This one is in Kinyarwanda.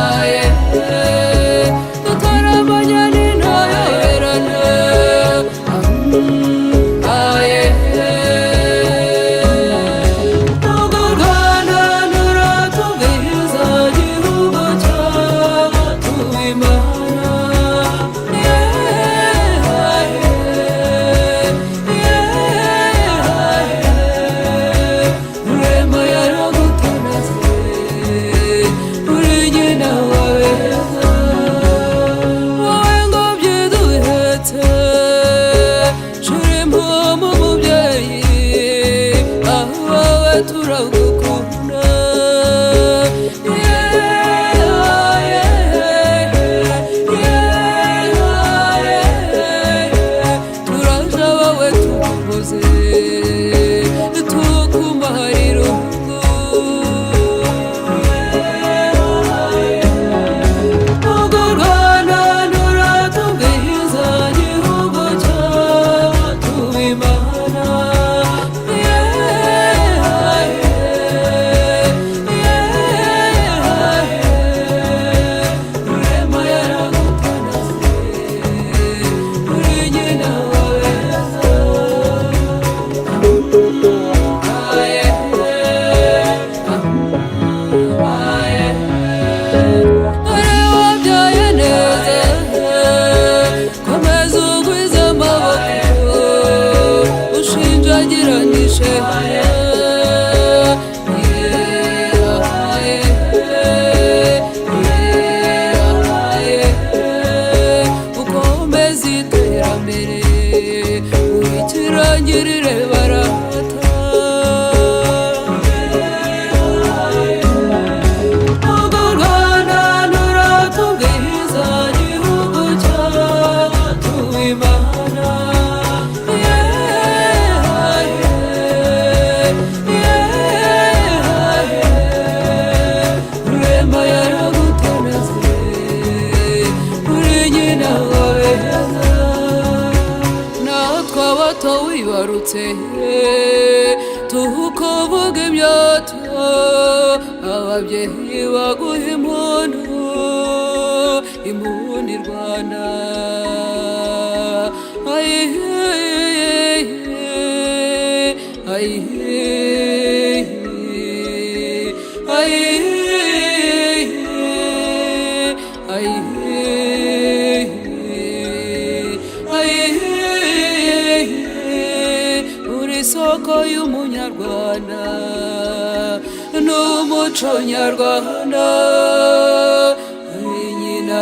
Aye, dutaramanya n'intayoberana. Aye, urwo Rwanda ruratubwiza, gihugu cyacu Imana. Yeah, yeah, Rurema yaragutonaze, uri nyina wa beza. Wowe ngobyi duhetse, shira impumu mubyeyi, aho wowe turagukunda. Yeah, yeah, yeah, turaje abawe tuguhoze, tukumara irungu. Urwo Rwanda ruratubwiza, gihugu cyacu Imana. Yeah, yeah, Rurema yaragutonaze, uri nyina wa beza. Aye, aye, dore wabyaye neza, komeza ugwize amaboko, ushinjagiranishe. Ukomeze iterambere, urikirangirire barata. Urwo Rwanda ruratubwiza, gihugu cyacu Imana. Yeah, yeah, Rurema yaragutonaze, uri nyina wa beza. Natwe abato wibarutse tukuvuga imyato, ababyeyi baguha impundu, impundu i Rwanda. Ayihe, ayihe, ayihe, ayihe, ayihe, uri isoko y'umunyarwanda n'umuco nyarwanda, uri nyina.